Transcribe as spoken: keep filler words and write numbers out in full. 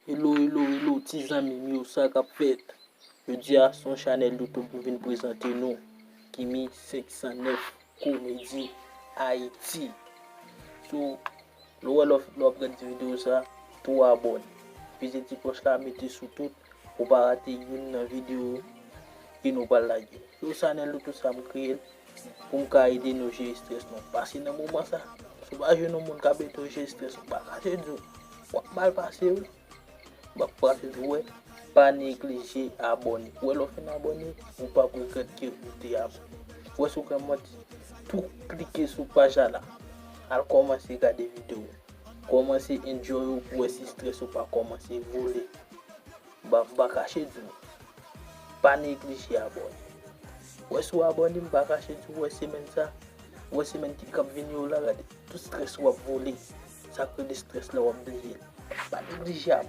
Hello, hello, hello, ti zanmi m yo, sa k ap fèt? Jodi a, se yon chanèl YouTube m vin prezante nou, Kimi senk san nèf Komedi Ayiti. So, lè w wè lè w ap gade videyo sa, tou abòne. Peze ti klòch la, mete sou tout, pou w pa rate youn nan videyo ke nou pral lage. So, chanèl YouTube sa m kreye l pou m ka ede nou jere estrès nou. Pase nan moman sa, si w pa jwenn yon moun k ap ede w jere estrès ou, m pa kache di w, w ap mal pase wi. M ap pase di w, wè, pa neglije abòne. Wè, lè w fin abòne, ou p ap regrèt ke ou te abòne. Wè, si w kwè m manti, tou klike sou paj la la. Al kòmanse gade videyo. Kòmanse enjoy ou pou wè si estrès ou pa kòmanse vole. M pa, m pa kache di w. Pa neglije abòne. Wè, si w abòne, m pa kache di w, wè, semèn sa, wè, semèn ki, k ap vini yo la, gade, tout estrès w ap vole. Sa k rele estrès la, w ap bliye l. Pa neglije abòne.